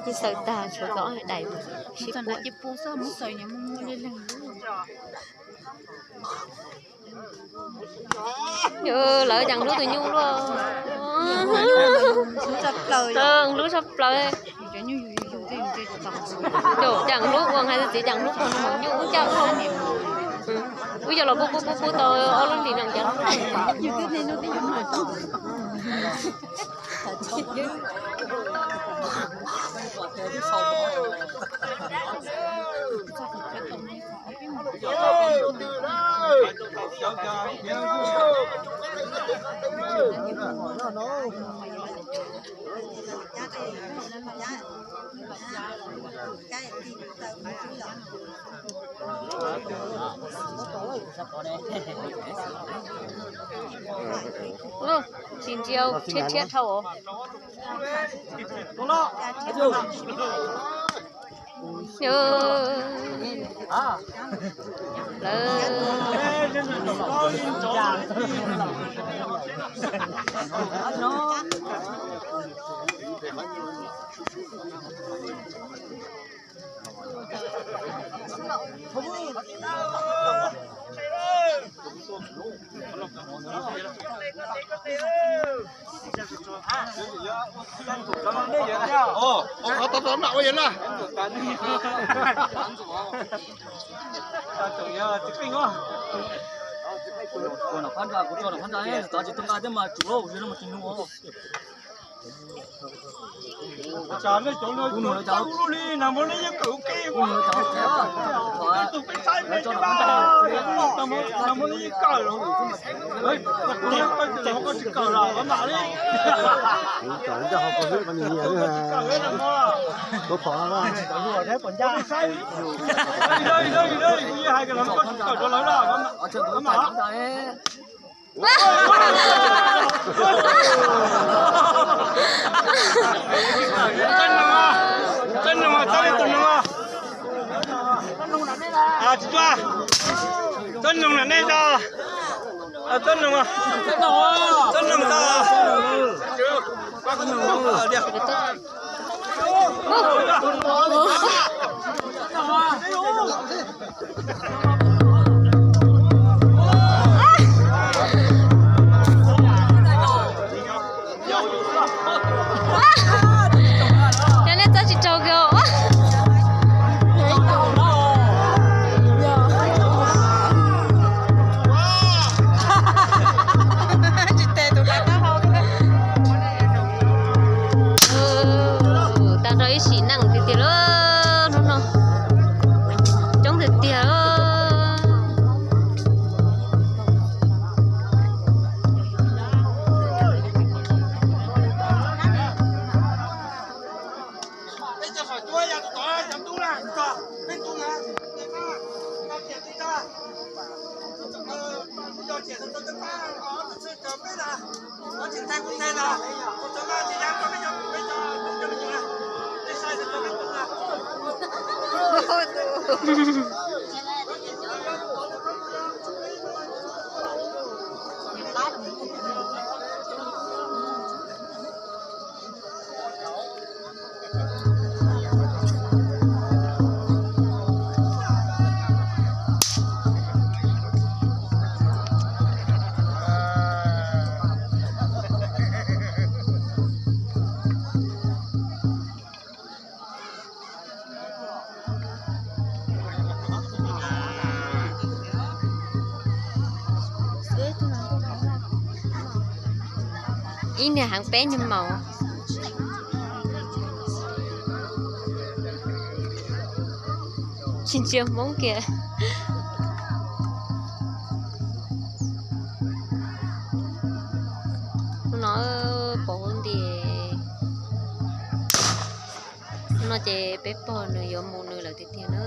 Xaws tag tshuav tau ob daim sib puab. Lawv caam hlub tus nyuj luaj. Hlub tshaj plaws. Caam hlub ua hais txiv caam hlub pog no nyuj ncaj luaj. Wb yog los pub pub pub pub tau ob lub hlis no cas. Tsis ntsia, rhiab rhiab dhau. Ua qhov tau tau na ua yog na. Kuv tso nom phab ntsa, tsis tau nqa thiab mas tsum lauj, no mas tsis nug. Txhob noog na nej tso. Txhob noog, txhob noog tso. Cov nej txob tsis raug kiag. Tsis tes tus lav taub hau. Tag nrho ib sim neej tiag tiag lauj, hnub no coob tiag tiag lauj. Ib niag heev peb niag maum. Tsis ntsia Hmoob kiag. Hnub no pom huv nti. Hnub no ces peb pog nws yuav mus nws lawm tiag tiag na.